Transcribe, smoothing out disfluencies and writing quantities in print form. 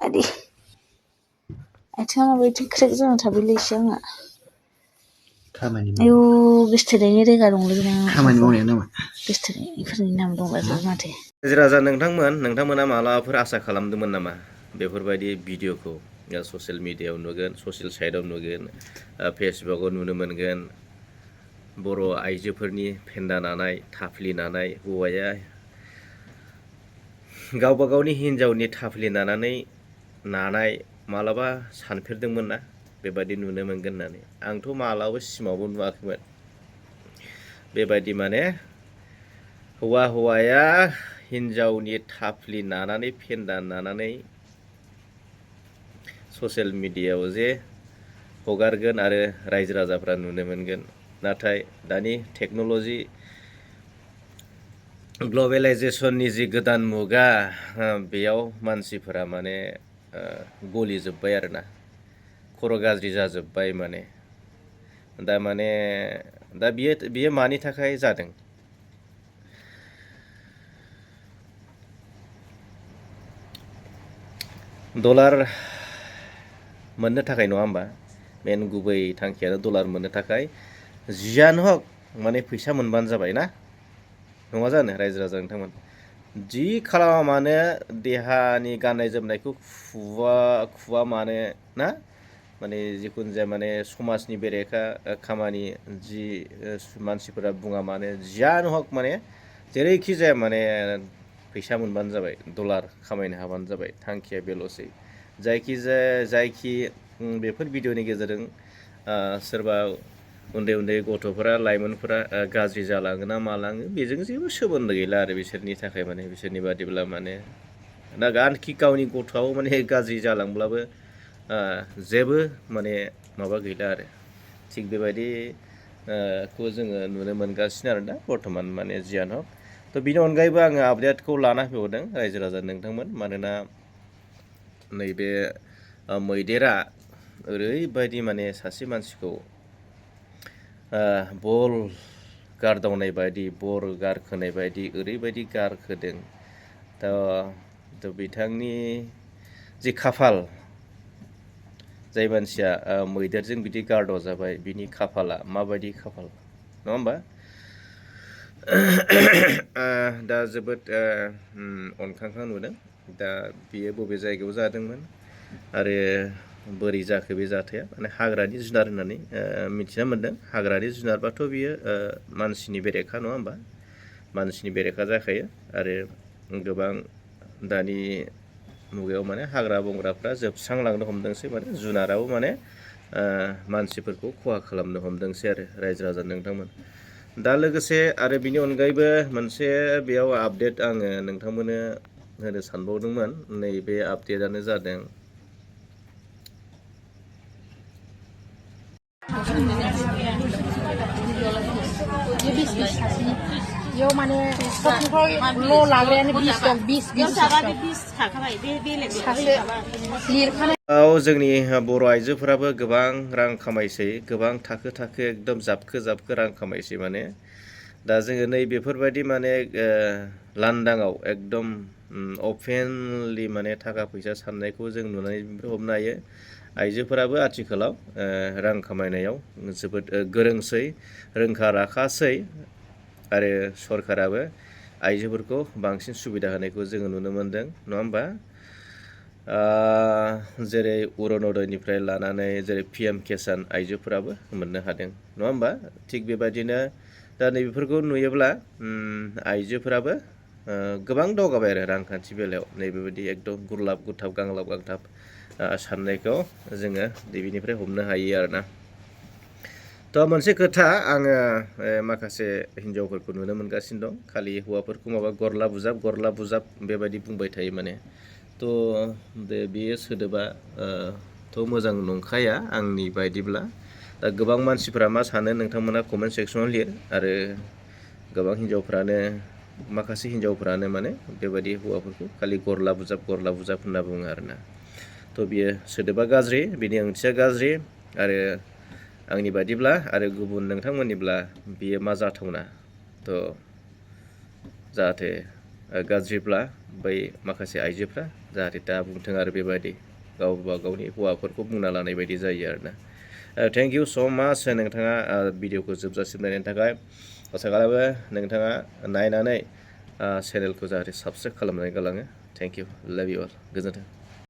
Adi. Atama bai tikrek zan tabile shanga. Kamani Ayo gistare rega dong lagi nang. Kamani mau nama. Gistare iफोरनि नाम दंबासो माथो. राजा नोंथांमोना मालाबाफोर आसा खालामदोंमोन नामा बेफोरबायदि भिडिअखौ ससियेल मिडियायाव नुगोन ससियेल साइटआव नुगोन फेसबुकआव नुनो मोनगोन बर' आइजोफोरनि फेन्दा नानाय थाफ्लि नानाय हौवाया गावबा गावनि हिन्जावनि थाफ्लि नानानै नानाय मालाबा सानफेरदोंमोन ना बेबायदि नुनो मोनगोन होननानै आंथ' मालाबा सिमावबो नुवाखैमोन बेबायदि माने हौवाया हिन्जावनि थाफ्लि नानानै फेन्दा नानानै ससियेल मिडियायाव जे हगारगोन आरो रायजो राजाफ्रा नुनो मोनगोन नाथाय दानि टेक्न'लजि ग्लबेलाइजेसननि जि गोदान मुगा बेयाव मानसिफोरा माने गलिजोब्बाय आरोना खर' गाज्रि जाजोब्बाय माने दा बियो मानि थाखाय जादों डलार मोननो थाखाय नङा होमबा मेन गुबै थांखियानो डलार मोननो थाखाय जियानो हक माने फैसा मोनबानो जाबाय ना नङा जानो रायजो राजा नोंथांमोन जि खालामा मानो देहानि गाननाय जोमनायखौ खुवा मानो ना माने जिखुनु जाया माने समाजनि बेरेखा खामानि जि मानसिफोरा बुङा मानो जियानो हक माने जेरैखि जाया माने फैसा मोनबानो जाबाय डलार खामायनो हाबानो जाबाय थांखिया बेल'सै जायखि बेफोर भिडिअनि गेजेरजों सोरबा उन्दै गथ'फोरा लाइमोनफोरा गाज्रि जालाङो ना मालाङो बेजों जेबो सोमोन्दो गैला आरो बिसोरनि थाखाय माने बिसोरनि बादिब्ला माने दा आनखि गावनि गथ'आव माने गाज्रि जालांब्लाबो जेबो माने माबा गैला आरो थिग बेबायदि खौ जोङो नुनो मोनगासिनो आरो दा बर्थमान माने जियानो हक थ' बिनि अनगायैबो आङो आपडेटखौ लाना फैबावदों रायजो राजा नोंथांमोन मानोना नैबे मैदेरा ओरैबायदि माने सासे मानसिखौ बल गारदावनाय बायदि बर गारखोनाय बायदि ओरैबायदि गारखोदों थ' बिथांनि जि खाफाल जाय मानसिया मैदेरजों बिदि गारदाव जाबाय बिनि खाफाला माबायदि खाफाल नङा होमबा दा जोबोद अनखांखां नुदों दा बियो बबे जायगायाव जादोंमोन आरो बोरै जाखो बे जाथाया माने हाग्रानि जुनार होननानै मिथिना मोन्दों हाग्रानि जुनारबाथ' बियो मानसिनि बेरेखा नङा होमबा मानसिनि बेरेखा जाखायो आरो गोबां दानि मुगायाव माने हाग्रा बंग्राफ्रा जोबस्रांलांनो हमदोंसै माने जुनाराबो माने मानसिफोरखौ खहा खालामनो हमदोंसै आरो रायजो राजा नोंथांमोन दा लोगोसे आरो बिनि अनगायैबो मोनसे बेयाव आपडेट आङो नोंथांमोननो होनो सानबावदोंमोन नैबे आपडेटआनो जादों Yo माने ल' लाग्रायानो 20 दं 20 जोंनि बर' आइजोफोराबो गोबां रां खामायसै गोबां थाखो एकदम जाबखो रां खामायसै माने दा जोङो नै बेफोरबायदि माने लांदाङाव एकदम अपेनलि माने थाखा फैसा साननायखौ जों नुनानैनिफ्राय हमनो हायो आइजोफोराबो आथिखालाव रां खामायनायाव जोबोद गोरोंसै रोंखा राखासै आरो सरकाराबो आइजोफोरखौ बांसिन सुबिदा होनायखौ जोङो नुनो मोनदों नङा होमबा जेरै अरुनदयनिफ्राय लानानै जेरै PM किसान आइजोफोराबो मोननो हादों नङा होमबा थिग बेबायदिनो दा नैबेफोरखौ नुयोब्ला आइजोफोराबो गोबां दावगाबाय आरो रांखान्थि बेलायाव नैबेबायदि एकदम गुरलाब गुरथाब गांलाब गांथाब साननायखौ जोङो नैबेनिफ्राय हमनो हायो आरोना थ' मोनसे खोथा आङो माखासे हिन्जावफोरखौ नुनो मोनगासिनो दं खालि हौवाफोरखौ माबा गरला बुजाब बेबायदि बुंबाय थायो माने थ' बेयो सोदोबा थ' मोजां नंखाया आंनि बायदिब्ला दा गोबां मानसिफोरा मा सानो नोंथांमोना कमेन्ट सेक्सनाव लिर आरो गोबां माखासे हिन्जावफ्रानो माने बेबायदि हौवाफोरखौ खालि गरला बुजाब होनना बुङो आरोना थ' बियो सोदोबा गाज्रि बिनि ओंथिया गाज्रि आरो आंनि बादिब्ला आरो गुबुन नोंथांमोननिब्ला बियो मा जाथावना थ' जाहाथे गाज्रिब्ला बै माखासे आइजोफ्रा जाहाथे दा बुंथों आरो बेबायदि गावबा गावनि हौवाफोरखौ बुंना लानाय बायदि जायो आरोना। थेंक इउ स' माच नोंथाङा भिडिअखौ जोबजासिम नायनायनि थाखाय आसा खालामो नोंथाङा नायनानै चेनेलखौ जाहाथे साबस्क्राइब खालामनानै गालाङो। थेंक इउ लाभ इउ अल गोजोन्थों।